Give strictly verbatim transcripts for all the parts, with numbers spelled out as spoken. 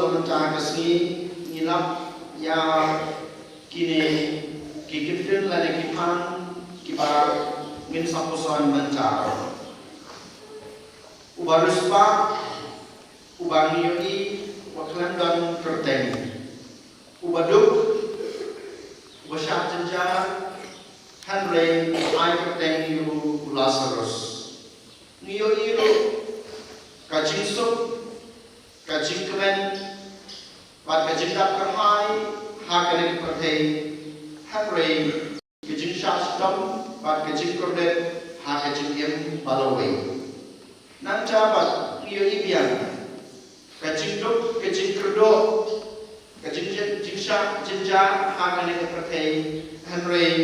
Mynta ka sngi ngi lap ïa kine ki kyntien lane ki pan kiba ngin sa puson mynta. Uba riewspah, uba ngi ïohi, uba khlem don kyrteng. Uba duk, uba shah jynjar, hynrei ai kyrteng ïa u Lasarus. Ngi ïohi ruh ka jingsuk, ka jingkmen, bad ka jingdap kyrhai ha kane ka pyrthei, hynrei ka jingshah shitom bad ka jingkordit ha ka jingim balawei. Nangta pat ngi ïohi biang ka jingduk, ka jingkyrduh, ka jing, jingshah jynjar ha kane ka pyrthei, hynrei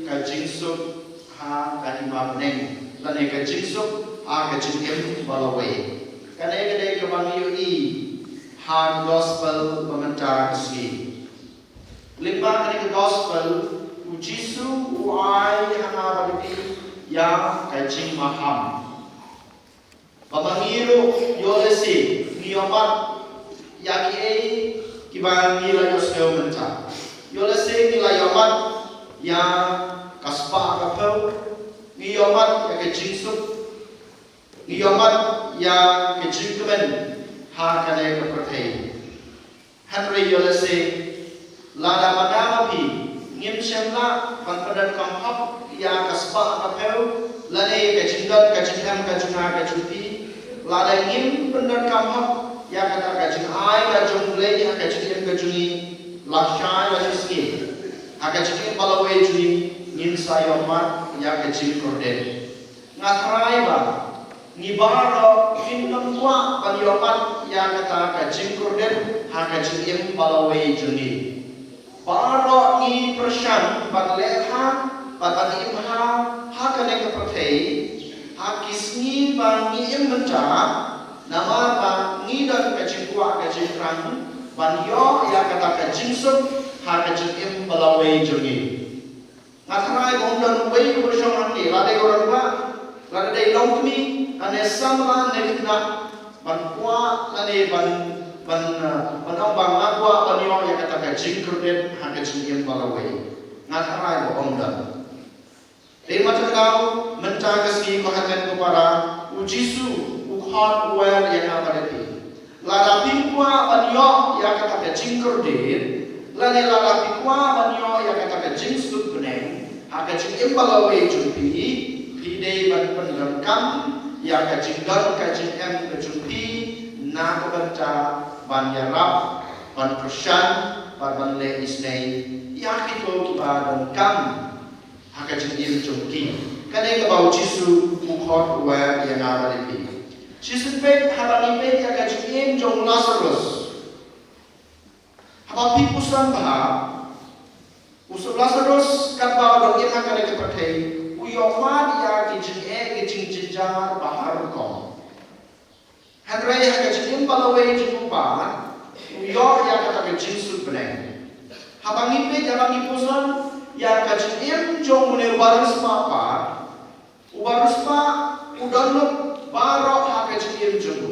ka jingsuk ha ka hima bneng, lane ka jingsuk ha ka jingim balawei. Kane ka dei kaba ngi ïohi ha gospel ba mynta ka sngi. Lyngba kane ka gospel, u Jisu u ai ha nga bad phi ïa ka jingmaham. Ba ma ngi ruh ïoh lehse ngi ïohmat ïa kiei kiba ngi la ïohsngew mynta. Ïoh lehse ngi la ïohmat ïa ka spah ka phew, ngi ïohmat ïa ka jingsuk, ngi ïohmat ïa ka jingkmen ha kane ka pyrthei. Hynrei ïoh lehse lada ma nga ma phi ngim shym lah ban pyndonkam hok ïa ka spah ka phew, lane ka jingdon ka jingem ka jong nga ka jong phi, lada ngim pyndonkam hok ïa kata ka jingai ka jong U Blei ha ka jingim ka jong ngi, lashai lashisngi ha ka jingim balawei jong ngi, ngin sa ïohmat ïa ka jingkordit. Nga tharai ba ngi baroh ngin ym kwah ban ïohmat ïa kata ka jingkordit ha ka jingim balawei jong ngi. Baroh ngi pyrshang ban leh bha bad ban im bha ha kane ka pyrthei ha ki sngi ba ngi im mynta, namar ba ngi don ka jingkwah ka jingthrang ban ïoh ïa kata ka jingsuk ha ka jingim balawei jong ngi. Nga tharai ba ym don uwei uba shong hangne, lada dei u rangbah, lada dei longkmie, lane samla ne khynnah, ban kwah lane ban, ban, uh, ban ong ba nga kwah ban ïoh ïa kata ka jingkordit ha ka jingim balawei. Nga tharai ba ym don. Dei ma tang mynta ka sngi, ko hynmen ko para, u Jisu u khot u wer ïa nga bad ïa phi. Lada phi kwah ban ïoh ïa kata ka jingkordit, lane lada phi kwah ban ïoh ïa kata ka jingsuk bneng ha ka jingim balawei jong phi, phi dei ban pyndonkam ïa ka jingdon ka jingem ka jong phi na ka bynta ban ïarap, ban pyrshang, ban, ban leh isynei ïa kito kiba donkam ha ka jingim jong ki. Kane kaba u Jisu u khot u wer ïa nga bad ïa phi. Shisien peit, haba ngi peit ïa ka jingim jong u Lasarus, haba phi puson bha, u Lasarus katba u dang im ha kane ka pyrthei, u ïohmad ïa ki jingeh ki jingjynjar ba har rukom. Hynrei ha ka jingim balawei jong u pat, u ïoh ïa kata ka jingsuk bneng. Haba ngi peit, haba ngi puson ïa ka jingim jong une u bariewspah pat, u bariewspah u don lut baroh ha ka jingim jong u.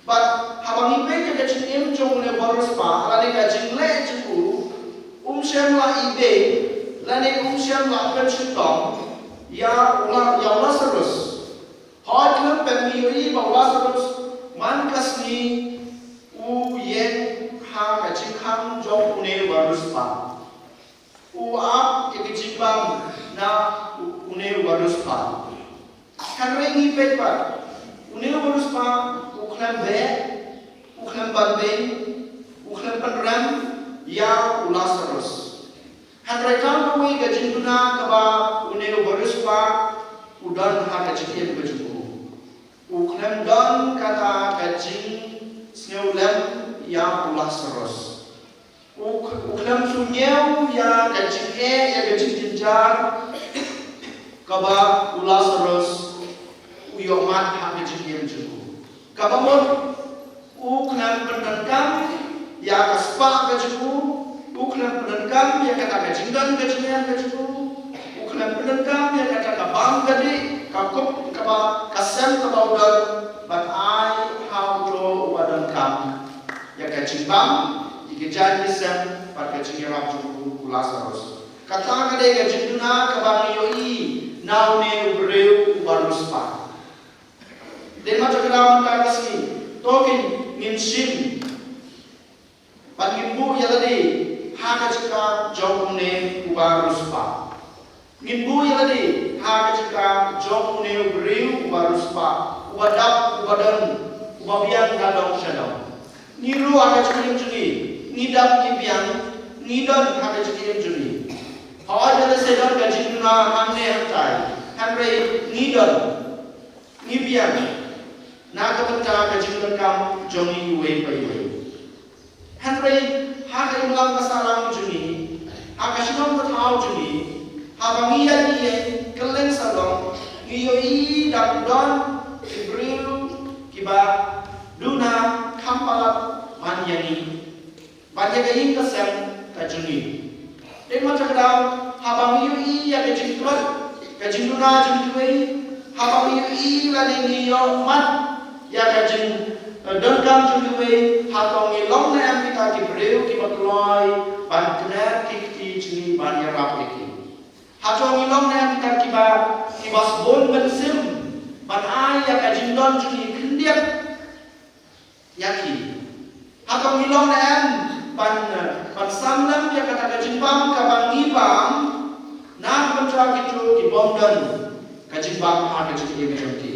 Bad haba ngi peit ïa ka jingim jong une u bariewspah, lane ka jingleh jong u, um shym la ibeiñ, lane um shym la pynshitom ïa u La-, ïa u Lasarus. Hooid, khlem pynmih ïa u Lasarus, man ka sngi u ïeng ha ka jingkhang jong une u bariewspah. U ap ïa ka jingbam na u-, une u bariewspah. Hynrei ngi peit pat, une u bariewspah u khlem beh, u khlem ban beiñ, u khlem pynrem ïa u Lasarus. Hynrei tang kawei ka jingduna kaba une u bariewspah u don ha ka jingim ka jong u. U khlem don kata ka jingsngewlem ïa u Lasarus. U, u khlem sngew ïa ka jingeh, ïa ka jingjynjar kaba u Lasarus u ïohmad ha ka jingim jong u. Kaba mut, u khlem pyndonkam ïa ka spah ka jong u, u khlem pyndonkam ïa kata ka jingdon ka jingem ka jong u, u khlem pyndonkam ïa kata ka bam ka dih, ka kup kaba, ka sem kaba u don, bad ai ha uto uba donkam ïa ka ka jingbam ïa ki jaiñ ki sem bad ka jingïarap jong u, u Lasarus. Kata ka dei ka jingduna kaba ngi ïohi na une u briew uba riewspah. Dei namar kata ka daw mynta ka sngi to ngin, ngin shim bad ngin buh ïa lade ha ka jaka jong une uba riewspah. Ngin buh ïa lade ha ka jaka jong une u briew uba riewspah, uba dap, uba don, uba biang na dong sha dong. Ngi ruh ha ka jingim jong ngi, ngi dap, ngi biang, ngi don ha ka jingim jong ngi. Hooid, lada sdang ka jingduna hangne hangtai, hynrei ngi don, ngi biang na ka bynta ka jingdonkam jong ngi iwei pa iwei. Hynrei ha ka imlang ka sahlang jong ngi, ha ka shnong ka thaw jong ngi, haba ngi ïaid ngi ïeng kylleng sawdong, ngi ïohi dang don ki briew kiba duna kham palat ban ïa ngi, ban ïa ka ïing ka sem ka jong ngi. Dei namar kata ka daw, haba ngi ïohi ïa ka jingtlot, ka jingduna jong kiwei, haba ngi ïohi lane ngi ïohmad ïa ka jing, eh, donkam jong kiwei, hato ngi long ne em kita ki briew kiba kloi ban kner ki kti jong ngi ban ïarap ïa ki? Hato ngi long ne em kita kiba, kiba sbun mynsiem ban ai ïa ka jingdon jong ngi khyndiat ïa ki? Hato ngi long ne em ban, ban sam lem ïa kata ka jingbam kaba ngi bam na ka bynta kito ki bym don ka jingbam ha ka jingim jong ki?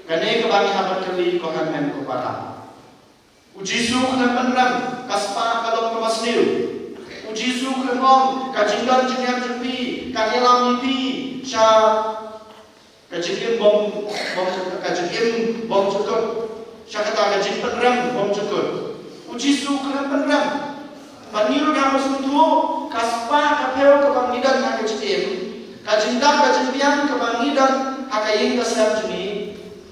Kane kaba ngi hap ban kylli, ko hynmen ko para. U Jisu u khlem pynrem ka spah ka long kaba sniew. U Jisu u khlem ong ka jingdon jingem jong phi kan ïalam ïa phi sha ka jingim bym, bym, ka jingim bymjukut, sha kata ka jingpynrem bymjukut. U Jisu u khlem pynrem. Bad ngi ruh ngin sngewthuh, ka spah ka phew kaba ngi don ha ka jingim, ka jingdap ka jingbiang kaba ngi don ha ka ïing ka sem jong ngi,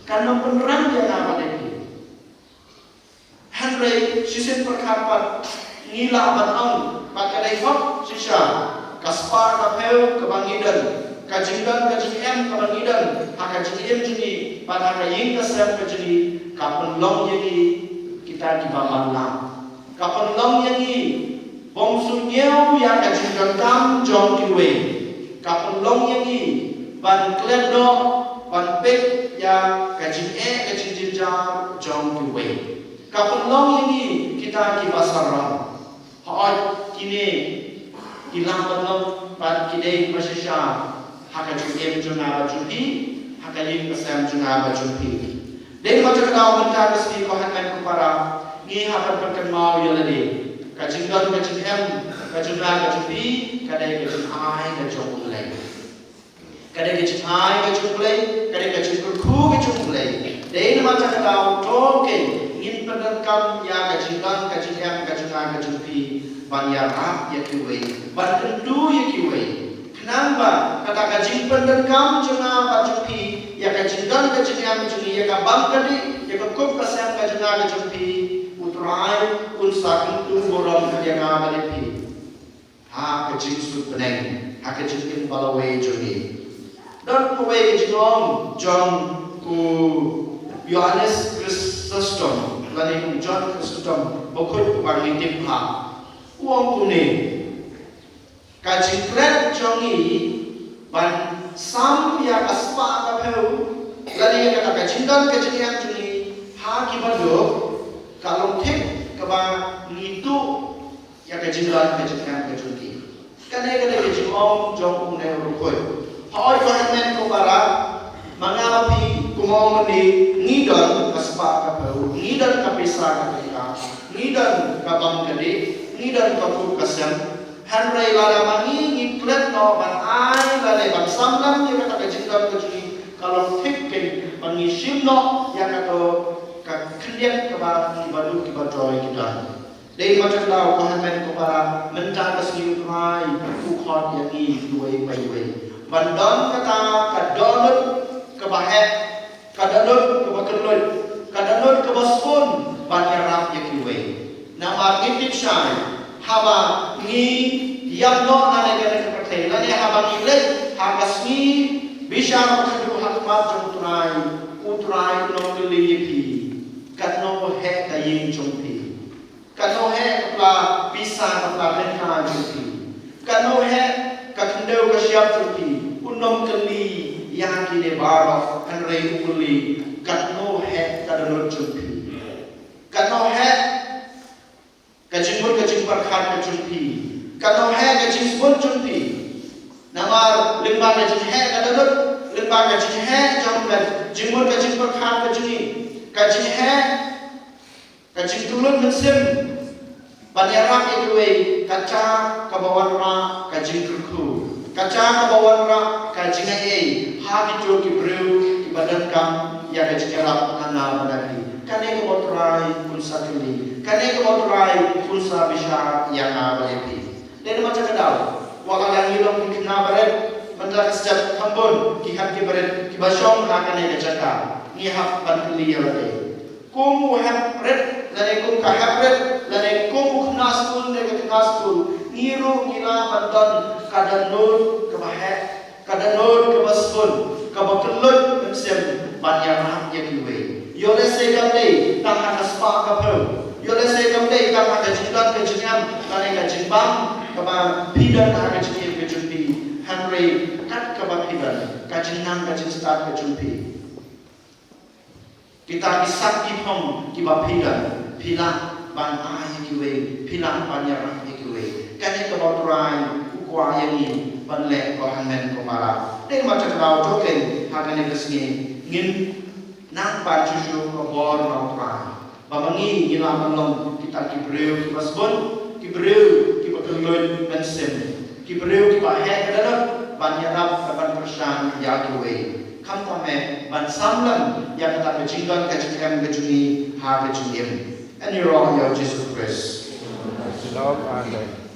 kan ym pynrem ïa nga bad ïa phi. Hynrei shisien pyrkhat pat, ngi lah ban ong ba ka dei hok shisha ka spah ka phew kaba ngi don, ka jingdon ka jingem kaba ngi don ha ka jingim jong ngi bad ha ka ïing ka sem ka jong ngi, ka pynlong ïa ngi kita kiba manlang. Ka pynlong ïa ngi bym sngewthuh ïa ka jingdonkam jong kiwei. Ka pynlong ïa ngi ban klet noh, ban peit ïa ka jingeh ka jingjynjar jong kiwei. Ka pynlong ïa ngi kita kiba sarong. Hooid, kine ki lah ban long bad ki dei ba shisha ha ka jingim jong nga bad jong phi, ha ka ïing ka sem jong nga bad jong phi. Dei namar kata ka daw mynta ka sngi, ko hynmen ko para, ngi hap ban pynkynmaw ïa lade, ka jingdon ka jingem ka jong nga ka jong phi ka dei ka jingai ka jong U Blei. Ka dei ka jingai ka jong U Blei, ka dei ka jingkyrkhu ka jong U Blei. Dei namar kata ka daw to ngin pyndonkam ïa ka jingdon ka jingem ka jong nga ka jong phi ban ïarap ïa kiwei, ban kyntu ïa kiwei. Khnang ba kata ka jingpyndonkam jong nga bad jong phi ïa ka jingdon ka jingem jong ngi, ïa ka bam ka dih, ïa ka kup ka sem ka jong nga ka jong phi, U Trai un sa kyntu burom ïa nga bad ïa phi ha ka jingsuk bneng, ha ka jingim ba lawei jong ngi. Don kawei ka jingong jong u Ïoannis Chrysostom lane u John Chrysostom, bakhuid ba ngi tip bha. U ong kumne, ka jingklet jong ngi ban sam ïa ka spah ka phew lane ïa kata ka jingdon ka jingem jong ngi ha kiba duk, ka long thik kaba ngi tuh ïa ka jingdon ka jingem ka jong ki. Kane ka dei ka jingong jong une u riewkhuid. Hooid, ko hynmen ko para, ma nga ma phi, kumno mynne, ngi don ka spah ka phew, ngi don ka pisa ka tyngka, ngi don ka bam ka dih, ngi don ka kup ka sem. Hynrei lada ma ngi ngi klet noh ban ai lane ban sam lem ïa kata ka jingdon ka jong ngi, ka long thik keiñ ba ngi shim noh ïa kato ka khyndiat kaba kiba duk kiba troi ki don. Dei namar kata ka daw, ko hynmen ko para, mynta ka sngi U Trai u khot ïa ngi iwei pa iwei ban don kata ka dohnud kaba heh, ka dohnud kaba kylluid, ka dohnud kaba sbun ban ïarap ïa kiwei. Namar ngi tip shai, haba ngi ïam noh na kane ka pyrthei lane haba ngi leit ha ka sngi bishar ba khatduh ha khmat jong U Trai, U Trai un ong, kylli ïa phi, katno ïing jong phi. Katno heh ka pla pisa ka pla tyngka jong phi. Katno heh ka khyndew ka shyiap jong phi. Un ym kylli ïa kine baroh hynrei u kylli katno heh ka dohnud jong phi. Katno heh ka jingmut ka jingpyrkhat ka jong phi. Katno heh ka jingsbun jong phi. Namar lyngba ka jingheh ka dohnud, lyngba ka jingheh jong ka jingmut ka jingpyrkhat ka jong ngi, ka jingheh ka jingtulun mynsiem ban ïarap ïa kiwei, kata kaba wanrah ka jingkyrkhu, kata kaba wanrah ka jingaiei ha kito ki briew kiba donkam ïa ka jingïarap na nga bad na phi. Kane kaba U Trai un sa kylli, kane kaba U Trai un sa bishar ïa nga bad ïa phi. Dei namar kata ka daw, wat la ngi long ki khynnah barit, mynta ka step kham bun ki hep ki barit kiba shong ha kane ka jaka, ngi hap ban kylli ïa lade. Kum u heprit lane kum ka heprit lane kum u khynnah skul ne ka khynnah skul, ngi ruh ngi lah ban don ka dohnud kaba heh, ka dohnud kaba sbun, kaba kylluid mynsiem ban ïarap ïa kiwei. Ïoh lehse kam dei tang ha ka spah ka phew, ïoh lehse kam dei tang ha ka jingdon ka jingem lane ka jingbam kaba phi don ha ka jingim ka jong phi, hynrei kat kaba phi don, ka jingnang ka jingstad ka jong phi. Kita ki sak ki phong kiba phi don, phi lah ban ai ïa kiwei, phi lah ban ïarap ïa kiwei. Kane kaba U Trai u kwah ïa ngi ban leh ko hynmen ko para. Dei namar kata ka daw to keiñ ha kane ka sngi ngin nang ban shu shu ka bor na U Trai, ba ma ngi ngi lah ban long kita ki briew kiba sbun, ki briew kiba kylluid mynsiem, ki briew kiba heh ka dohnud ban ïarap bad ban kyrshan ïa kiwei. Khamtam eh ban sam lem ïa kata ka jingdon ka jingem ka jong ngi ha ka jingim. Ngi ïaroh ïa U Jisu Khrist. Shalom, amen.